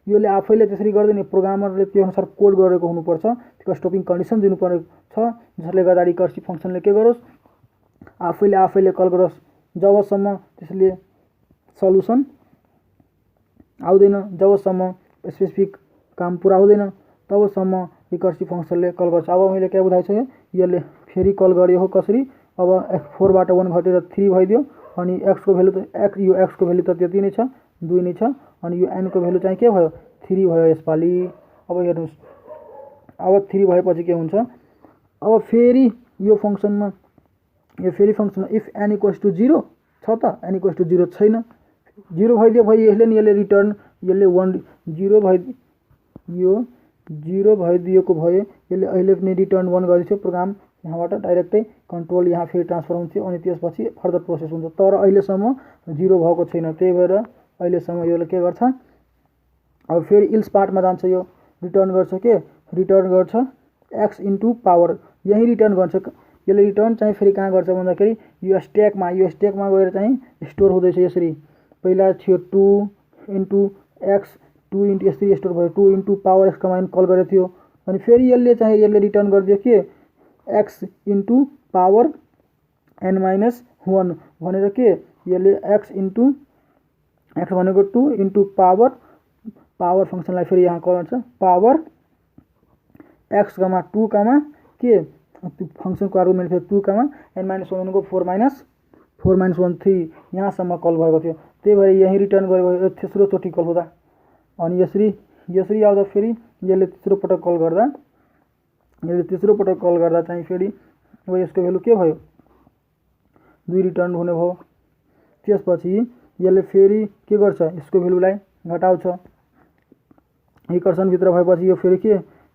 योले आफैले त्यसरी गर्दैन, प्रोग्रामरले त्यो अनुसार कोड गरेको हुनुपर्छ। त्यसको स्टपिङ कन्डिसन दिनु परेको छ, जसले गर्दा रिकर्सिभ फङ्सनले के गरोस्? आफैले कल गरोस्। जबसम्म त्यसले सल्युसन आउँदैन, जबसम्म स्पेसिफिक काम पुरा हुँदैन, तबसम्म रिकर्सिभ फङ्सनले कल गर्छ। अब मैले के बुझाइसकेँ? यसले फेरि कल गर्यो हो कसरी? अब 4 बाट 1 घटेर 3 भइदियो। अनि x को भ्यालु त यो x को भ्यालु त त्यति नै छ, 2 नै छ। अनि यो n को भ्यालु चाहिँ के भयो? 3 भयो यसपालि। अब हेर्नुहोस्, अब 3 भएपछि के हुन्छ? अब फेरि यो फङ्सनमा इफ n इक्वल्स टु 0 छ त, n इक्वल्स टु 0 छैन, 0 भइदियो भयो। यसले रिटर्न 1 0 भइदियो, यो 0 भइदिएको भयो। यसले अहिले पनि रिटर्न 1 गरिदियो। प्रोग्राम यहाँबाट डाइरेक्टै कन्ट्रोल यहाँ फेरि ट्रान्सफर हुन्थ्यो अनि त्यसपछि फर्दर प्रोसेस हुन्छ। तर अहिलेसम्म 0 भएको छैन, त्यही भएर अहिलेसम्म यसले के गर्छ? अब फेरि इल्स पार्टमा जान्छ। यो रिटर्न गर्छ x इन्टु पावर, यही रिटर्न गर्छ। यसले रिटर्न चाहिँ फेरि कहाँ गर्छ भन्दाखेरि यो स्ट्याकमा गएर चाहिँ स्टोर हुँदैछ। यसरी पहिला थियो 2 इन्टु x, 2 इन्टु यसरी स्टोर भयो, 2 into power x command call गरेको थियो। अनि फेरि यसले रिटर्न गरिदियो के? x इन्टु पावर n-1 भनेर के? यसले x इन्टु x भनेको 2 इन्टु पावर फङ्सनलाई फेरि यहाँ कल गर्छ पावर x, 2, के फङ्सनको आर्गुमेन्ट फेरि 2, n-1 भनेको 4 - 1 3 यहाँसम्म कल भएको थियो। त्यही भएर यही रिटर्न गरेको तेस्रोचोटि कल हुँदा। अनि यसरी आउँदा फेरि यसले तेस्रो पटक कल गर्दा चाहिँ फेरि अब यसको भ्यालु के भयो? 2 रिटर्न हुने भयो। त्यसपछि यसले फेरि के गर्छ? यसको भ्यालुलाई घटाउँछ। रिकर्सनभित्र भएपछि यो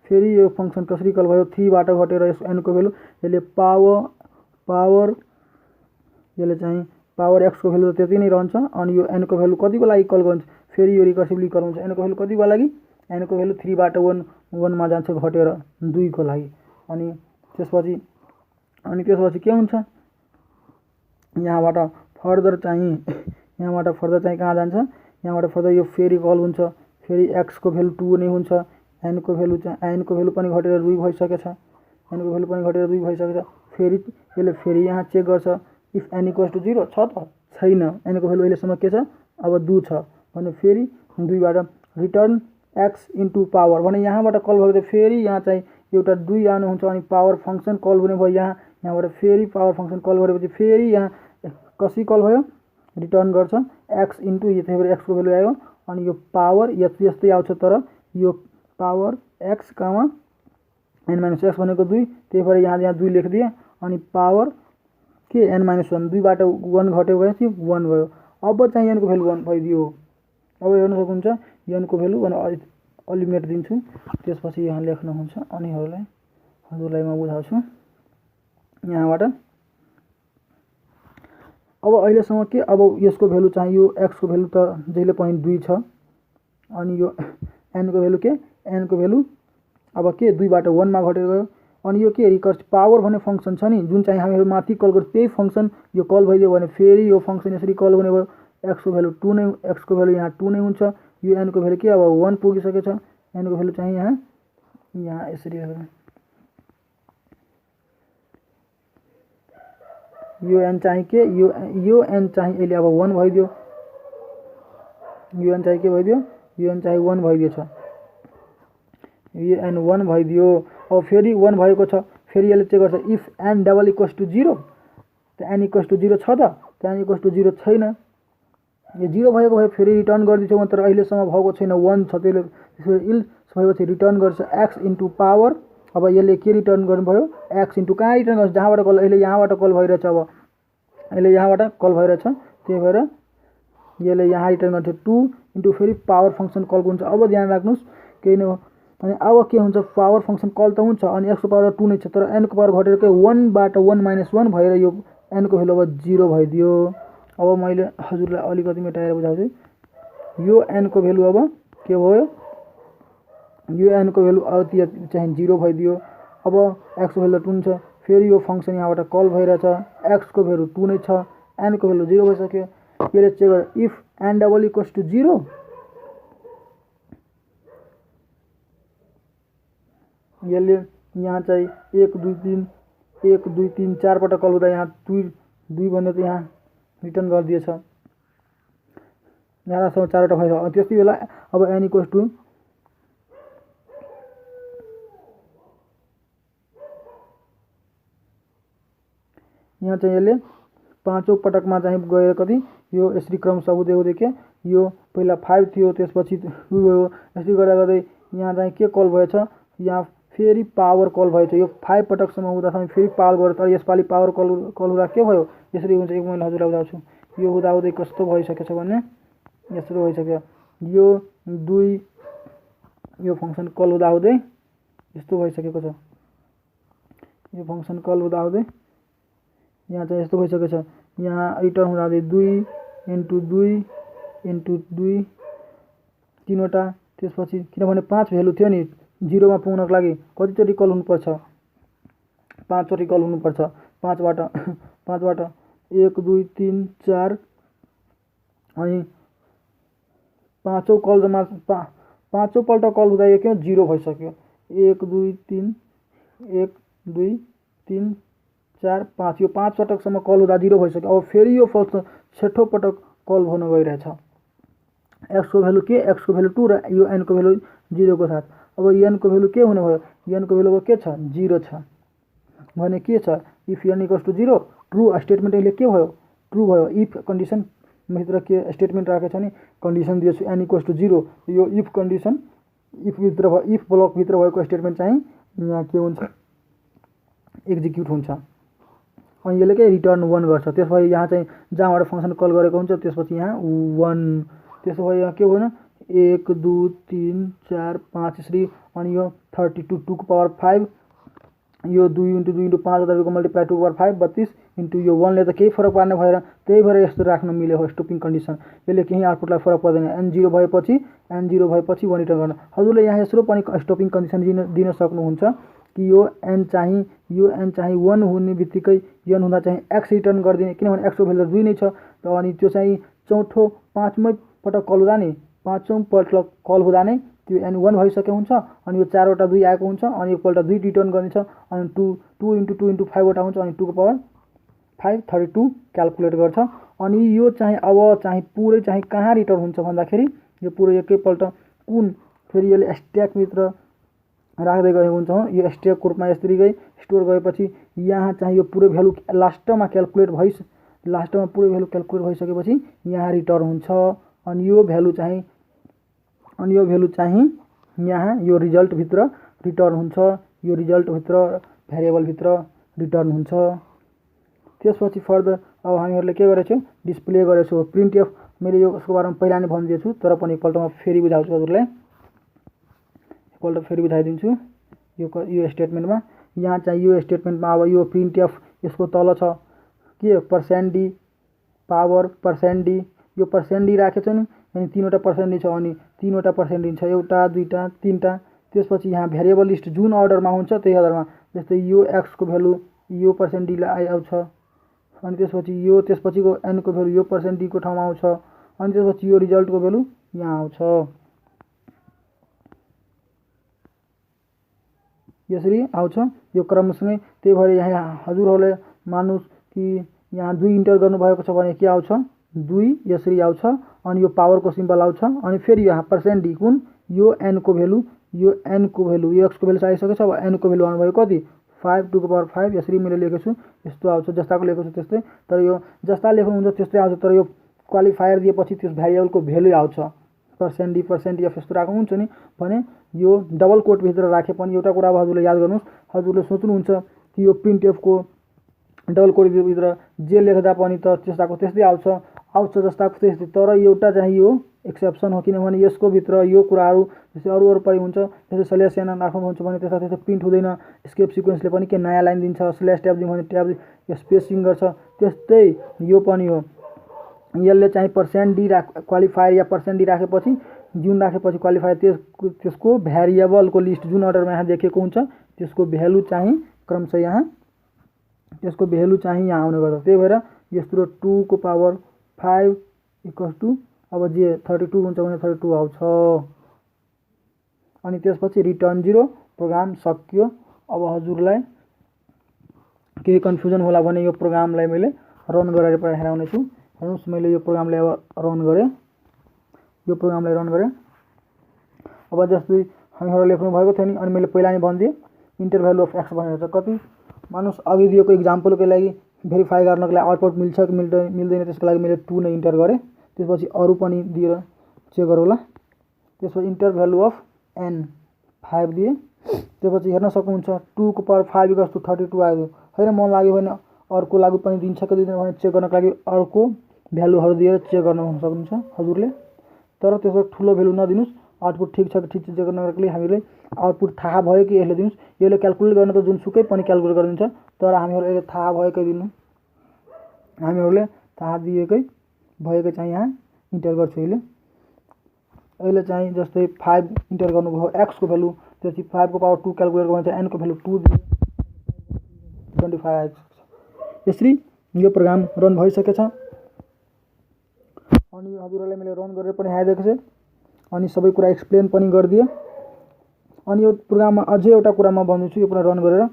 फेरि यो फङ्सन कसरी कल भयो? 3 बाट घटेर यस n को भ्यालु यसले यसले चाहिँ पावर x को भ्यालु त्यति नै रहन्छ। अनि यो n को भ्यालु कतिको लागि कल गर्छ? फेरि यो रिकर्सिभली कल हुन्छ। n को भ्यालु कतिको लागि? n को भ्यालु 3 बाट 1 मा जान्छ घटेर 2 को लागि। अनि त्यसपछि के हुन्छ? यहाँबाट फर्दर चाहिँ कहाँ जान्छ? यहाँबाट फर्दर यो फेरि कल हुन्छ। फेरि x को भ्यालु 2 नै हुन्छ। n को भ्यालु पनि घटेर 2 भइसकेछ। फेरि यसले फेरि यहाँ चेक गर्छ इफ n इक्वल्स टु 0 छ त छैन। n को भ्यालु अहिलेसम्म के छ? अब 2 छ भने फेरि 2 बाट रिटर्न x इन्टु पावर भने यहाँबाट कल भएको थियो। फेरि यहाँ चाहिँ एउटा 2 आउनुहुन्छ अनि पावर फङ्सन कल हुने भयो। यहाँबाट फेरि पावर फङ्सन कल गरेपछि फेरि यहाँ कसरी कल भयो? रिटर्न गर्छ x इन्टु, त्यही भएर x को भ्यालु आयो। अनि यो पावर यस्तै आउँछ, तर यो पावर x, n-x भनेको 2, त्यही भएर यहाँ 2 लेखिदिए। अनि पावर के? n-1, 2 बाट 1 घट्यो भने 1 भयो। अब चाहिँ n को भ्यालु 1 भइदियो। अब हेर्नु सक्नुहुन्छ n को भ्यालु अलिमिट दिन्छु, त्यसपछि यहाँ लेख्नुहुन्छ। अनि हजुरलाई म बुझाउँछु यहाँबाट। अब अहिलेसम्म के? अब यसको भ्यालु चाहिँ यो x को भ्यालु त जहिले पनि 2 छ। अनि यो n को भ्यालु के? n को भ्यालु अब के? 2 बाट 1 मा घटेर गयो। अनि यो के? रिकर्सिभ पावर भन्ने फङ्सन छ नि, जुन चाहिँ हामीहरू माथि कल गर्छ, त्यही फङ्सन यो कल भइदियो भने फेरि यो फङ्सन यसरी कल हुने भयो। x को भ्यालु 2 नै, x को भ्यालु यहाँ 2 नै हुन्छ। यो n को भ्यालु के? अब 1 पुगिसकेछ। n को भ्यालु चाहिँ यहाँ यसरी यो n चाहिँ के? यो n चाहिँ अहिले अब 1 भइदियो। यो n चाहिँ के भइदियो? यो n चाहिँ 1 भइदियो छ। यो n 1 भइदियो। अब फेरि 1 भएको छ। फेरि यसले चेक गर्छ if n double equals to 0 त n इक्वल्स टु 0 छ त n इक्वल्स टु 0 छैन। यो 0 भएको भए फेरि रिटर्न गरिदिन्छ, तर अहिलेसम्म भएको छैन, 1 छ। त्यसले इल्स भएपछि रिटर्न गर्छ x इन्टु पावर। अब यसले के रिटर्न गर्नुभयो? x इन्टु कहाँ रिटर्न गर्छ? जहाँबाट कल अहिले यहाँबाट कल भइरहेछ। अब अहिले यहाँबाट कल भइरहेछ, त्यही भएर यसले यहाँ रिटर्न गर्छ 2 इन्टु फेरि पावर फङ्सन कल हुन्छ। अब ध्यान राख्नुहोस् केही नै हो। अनि अब के हुन्छ? पावर फङ्सन कल त हुन्छ अनि x को पावर 2 नै छ, तर n को पावर घटेर 1 बाट 1 - 1 भएर यो n को भ्यालु अब 0 भइदियो। अब मैले हजुरलाई अलिकति मेटाएर बुझाउँछु। यो n को भ्यालु अब के भयो, यो n को भ्यालु अब चाहिँ 0 भइदियो। अब x को भ्यालु 2 हुन्छ, फेरि यो फंक्सन यहाँबाट कल भइरहेछ, x को भ्यालु 2 नै छ, n को भ्यालु 0 भइसक्यो। यसले चेक गर if n double equals to 0, यसले यहाँ चाहिँ 1 2 3 4 पटक कल हुँदा यहाँ 2 भन्ने त यहाँ रिटर्न गरिदिएछ। यहाँसम्म 4 वटा भयो। त्यस्तै बेला अब n इक्वल्स टु यहाँ चाहिँ यसले 5औं पटकमा चाहिँ गएर कति यो यसरी क्रमशः हुँदै हुँदै के यो पहिला 5 थियो, त्यसपछि 2 भयो, यसरी गर्दा गर्दै यहाँ चाहिँ के कल भएछ, यहाँ फेरि पावर कल भएछ। यो 5 पटकसम्म हुँदासम्म फेरि पावर गर्यो, तर यसपालि पावर कल हुँदा के भयो, यसरी हुन्छ। एक मैले हजुरलाई बुझाउँछु। यो हुँदा हुँदै कस्तो भइसकेछ भने यस्तो भइसक्यो, यो 2 यो फंक्सन कल हुँदा हुँदै यस्तो भइसकेको छ। यो फंक्सन कल हुँदा हुँदै यहाँ चाहिँ यस्तो भइसकेको छ। यहाँ रिटर्न हुँदा हुँदै 2 इन्टु 2 तीनवटा, त्यसपछि किनभने 5 भ्यालु थियो नि 0 मा पुग्नको लागि कतिचोटि कल हुनुपर्छ, 5 चोटि कल हुनुपर्छ। 5 बाट 1 2 3 4 अनि 5औं कल जम्मा 5औं पल्ट कल हुँदा यो के 0 भइसक्यो। 1 2 3 1 2 3 4 5 यो 5 पटकसम्म कल हुँदा 0 भइसक्यो। अब फेरि यो फंक्सन 6औं पटक कल हुन गइरहेछ। x को भ्यालु के, x को भ्यालु 2 र यो n को भ्यालु 0 को साथ। अब n को भ्यालु के हुने भयो, n को भ्यालु के छ, 0 छ भने के छ, if n equals to 0 true statement अहिले के भयो, ट्रु भयो। इफ कन्डिसन भित्र के स्टेटमेन्ट राखेको छ नि, कन्डिसन दिएछु n इक्वल्स टु 0, यो इफ कन्डिसन इफ ब्लक भित्र भएको स्टेटमेन्ट चाहिँ यहाँ के हुन्छ, एक्जिक्युट हुन्छ। अनि यसले के रिटर्न 1 गर्छ। त्यसपछि यहाँ चाहिँ जहाँबाट फंक्सन कल गरेको हुन्छ त्यसपछि यहाँ 1, त्यसो भए यहाँ के होइन 1 2 3 4 5 यसरी। अनि यो 32 2 को पावर 5, यो 2 इन्टु 2 इन्टु 5 को मल्टिप्लाई 2 को पावर 5 32 इन्टु यो 1 ले त केही फरक पार्ने भएर त्यही भएर यस्तो राख्न मिल्यो हो स्टपिङ कन्डिसन। यसले केही आउटपुटलाई फरक पर्दैन। n 0 भएपछि 1 रिटर्न गर्न। हजुरले यहाँ यसरो पनि स्टपिङ कन्डिसन दिन सक्नुहुन्छ कि यो n चाहिँ 1 हुने बित्तिकै n हुँदा चाहिँ x रिटर्न गरिदिने, किनभने x को भ्यालु 2 नै छ। त अनि त्यो चाहिँ चौथो 5मै पटक कल हुँदा नि 5औं पल्ट कल हुँदा नै त्यो n 1 भइसकेको हुन्छ। अनि यो 4 वटा 2 आएको हुन्छ, अनि एकपल्ट 2 रिटर्न गर्नेछ, अनि 2 इन्टु 5 वटा हुन्छ, अनि 2 को पावर 5 32 क्याल्कुलेट गर्छ। अनि यो चाहिँ अब चाहिँ पुरै चाहिँ कहाँ रिटर्न हुन्छ भन्दाखेरि यो पुरै एकैपल्ट कुन फेरि यसले स्ट्याक भित्र राख्दै गएको हुन्छ। यो स्ट्याकको रूपमा यसरी गई स्टोर गएपछि यहाँ चाहिँ यो पुरै भ्यालु लास्टमा पुरै भ्यालु क्याल्कुलेट भइसकेपछि यहाँ रिटर्न हुन्छ। अनि यो भ्यालु चाहिँ यहाँ यो रिजल्ट भित्र रिटर्न हुन्छ, यो रिजल्ट भित्र भेरिएबल भित्र रिटर्न हुन्छ। त्यसपछि फर्दर अब हामीहरूले के गरेछौँ, डिस्प्ले गरेछौँ प्रिन्टएफ। मैले यो उसको बारेमा पहिला नै भनिदिएछु, तर पनि एकपल्ट म फेरि बुझाउँछु हजुरलाई, एकपल्ट फेरि बुझाइदिन्छु। यो स्टेटमेन्टमा यहाँ चाहिँ यो स्टेटमेन्टमा अब यो प्रिन्टएफ यसको तल छ के %d पावर %d, यो %d राखेको छ नि, अनि 3वटा %d छ, अनि 3वटा %d छ, एउटा दुईटा तीनटा। त्यसपछि यहाँ भेरिएबल लिस्ट जुन अर्डरमा हुन्छ त्यही अर्डरमा, जस्तै यो x को भ्यालु यो %d लाई आउँछ, अनि त्यसपछिको n को भ्यालु यो %d को ठाउँमा आउँछ, अनि त्यसपछि यो रिजल्टको भ्यालु यहाँ आउँछ। यसरी आउँछ यो क्रमसँगै। त्यही भएर यहाँ हजुरहरूले मान्नुहोस् कि यहाँ 2 इन्टर गर्नुभएको छ भने के आउँछ, 2 यसरी आउँछ, अनि यो पावरको सिम्बल आउँछ, अनि फेरि यहाँ %d कुन यो n को भ्यालु यो x को भ्यालु आइसकेको छ। अब n को भ्यालु आउनुभयो कति 5 2 को पावर 5, यसरी मैले लेखेको छु, यस्तो आउँछ जस्ताको लेखेको छु त्यस्तै। तर यो जस्ता लेख्नुहुन्छ त्यस्तै आउँछ, तर यो क्वालिफायर दिएपछि त्यस भेरिएबलको भ्यालु आउँछ %d%f यस्तो राख्नुहुन्छ नि भने यो डबल कोट भित्र राखे पनि एउटा कुरा अब हजुरले याद गर्नुहोस्, हजुरले सोच्नुहुन्छ कि यो प्रिन्टएफ को डबल कोट भित्र जे लेख्दा पनि त त्यस्ताको त्यस्तै आउँछ जस्ताको त्यस्तै। तर एउटा चाहिँ यो एक्सेप्सन हो, किनभने यसको भित्र यो कुराहरू जस्तै अरू परि हुन्छ, जस्तै स्ल्यास n राख्नुहुन्छ भने त्यस्तो प्रिन्ट हुँदैन। स्केप सिक्वेन्सले पनि के नयाँ लाइन दिन्छ, /ट्याब दियो भने ट्याब स्पेसिङ गर्छ, त्यस्तै यो पनि हो। यसले चाहिँ %d क्वालिफायर या %d राखेपछि जुन राखेपछि क्वालिफायर त्यसको भ्यारिएबलको लिस्ट जुन अर्डरमा यहाँ देखेको हुन्छ त्यसको भ्यालु चाहिँ क्रमशः यहाँ त्यसको भ्यालु चाहिँ यहाँ आउने गर्छ। त्यही भएर यस्तो 2 को पावर 5 इक्वल्स टु अब जे 32 हुन्छ भने 32 आउँछ। अनि त्यसपछि रिटर्न 0 प्रोग्राम सकियो। अब हजुरलाई केही कन्फ्युजन होला भने यो प्रोग्रामलाई मैले रन गरेर पनि हेराउने छु। हेर्नुस् मैले यो प्रोग्रामलाई अब रन गरेँ। अब जस्तै हामीहरु लेख्नु भएको थियो नि, अनि मैले पहिला नै भनिदिएँ इन्टर भ्यालु अफ x भनेर छ कति। मानुस अघि दिएको इक्जाम्पलको लागि भेरिफाई गर्नको लागि आउटपुट मिल्छ कि मिल्दैन त्यसको लागि मैले 2 नै इन्टर गरेँ। त्यसपछि अरु पनि दिएर चेक गरौँला। त्यसपछि इन्टर भ्यालु अफ n 5 दिए। त्यसपछि हेर्न सक्नुहुन्छ 2 को पावर 5 इक्वल्स टु 32 आयो। हैन मन लाग्यो भने अर्को लागु पनि दिन्छ कि दिँदैन भने चेक गर्नको लागि अर्को भ्यालुहरु दिएर चेक गर्न सक्नुहुन्छ हजुरले। तर त्यसको ठुलो भ्यालु नदिनुस्, आउटपुट ठीक छ कि ठीक चेक गर्नको लागि हामीले आउटपुट थाहा भयो कि यसले दिनुस्। यसले क्याल्कुलेट गर्न त जुनसुकै पनि क्याल्कुलेट गरिदिन्छ, तर हामीहरुले यसले थाहा भएकै दिनु। हामीहरुले थाहा दिएकै भएको चाहिँ यहाँ इन्टर गर्छु। यसले चाहिँ जस्तै 5 इन्टर गर्नुभयो x को भ्यालु, त्यसपछि 5 को पावर 2 क्याल्कुलेट गर्नु छ n को भ्यालु 2 दिए 25 यसरी यो प्रोग्राम रन भइसकेछ। अनि हजुरहरुलाई मैले रन गरेर पनि हाइदिएको छु अनि सबै कुरा एक्सप्लेन पनि गरिदिए। अनि यो प्रोग्राममा अझै एउटा कुरा म भन्छु यो पुरा रन गरेर।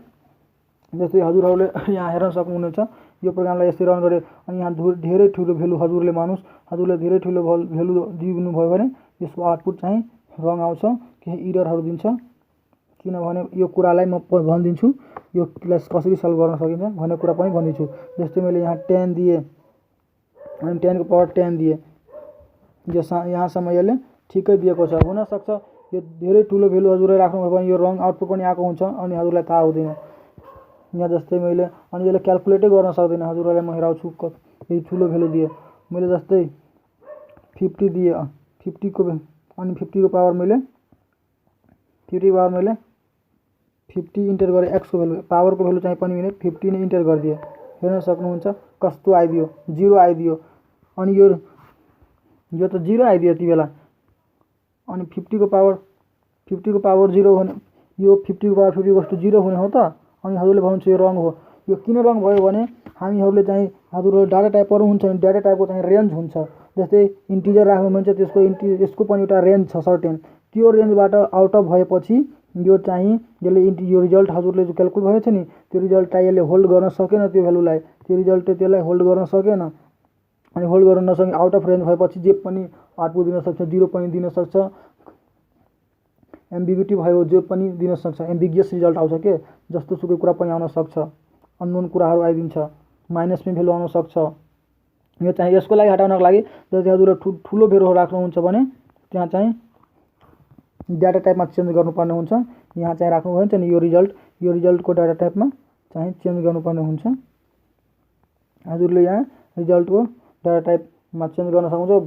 जस्तै हजुरहरुले यहाँ हेर्न सक्नुहुन्छ यो प्रोग्रामलाई यसरी रन गरे अनि यहाँ धेरै ठुलो भ्यालु हजुरले मानुस् हजुरले धेरै ठुलो भ्यालु दिनु भयो भने यसको आउटपुट चाहिँ रङ आउँछ, केही एररहरु दिन्छ। किनभने यो कुरालाई म भनिदिन्छु यो क्लास कसरी सल्भ गर्न सकिन्छ भन्ने कुरा पनि भनिदिन्छु। जस्तै मैले यहाँ 10 दिए अनि 10 को पावर 10 दिए, यहाँसम्म यसले ठिकै दिएको छ। हुन सक्छ यो धेरै ठुलो भ्यालु हजुरले राख्नु भयो भने यो रङ आउटपुट पनि आएको हुन्छ अनि हजुरलाई थाहा हुँदैन। यहाँ जस्तै मैले अनि यसले क्याल्कुलेटै गर्न सक्दैन। हजुरलाई म हेराउँछु यही ठुलो भ्यालु दिए मैले जस्तै 50 दिए 50 को अनि 50 को पावर मैले 50 इन्टर गरे x को भ्यालु पावर को भ्यालु चाहिँ पनि मैले 50 नै इन्टर गरिदिए। हेर्न सक्नुहुन्छ कस्तो आइदियो 0 आइदियो। अनि यो त 0 आइदियो ती बेला। अनि 50 को पावर 0 भने यो 50 को पावर 50 कस्तो 0 हुने हो त। अनि हजुरले भन्नुहुन्छ यो रङ हो। यो किन रङ भयो भने हामीहरुले चाहिँ हजुरले डाटा टाइपहरु हुन्छ नि डाटा टाइपको चाहिँ रेन्ज हुन्छ। जस्तै इन्टिजर राख्नु भन्छ त्यसको यसको पनि एउटा रेन्ज छ सर्टेन। त्यो रेन्जबाट आउट अफ भएपछि यो चाहिँ यसले यो रिजल्ट हजुरले जो क्याल्कुलेट भएको छ नि त्यो रिजल्टलाई यसले होल्ड गर्न सकेन। त्यो भ्यालुलाई त्यो रिजल्टले त्यसलाई होल्ड गर्न सकेन। अनि होल्ड गर्न नसके आउट अफ रेन्ज भएपछि जे पनि आउटपुट दिन सक्छ, 0 पनि दिन सक्छ, एम्बिग्युटी भयो जे पनि दिन सक्छ। एम्बिगियस रिजल्ट आउँछ के जस्तो सुकै कुरा पनि आउन सक्छ, अननोन कुराहरु आइदिन्छ, माइनस पनि भ्यालु आउन सक्छ। यो चाहिँ यसको लागि हटाउनको लागि जति हजुरले ठुलो भ्यालु राख्नुहुन्छ भने त्यहाँ चाहिँ डाटा टाइपमा चेन्ज गर्नुपर्ने हुन्छ। यहाँ चाहिँ राख्नु भयो नि यो रिजल्टको डाटा टाइपमा चाहिँ चेन्ज गर्नुपर्ने हुन्छ। हजुरले यहाँ रिजल्टको डाटा टाइपमा चेन्ज गर्न सक्नुहुन्छ।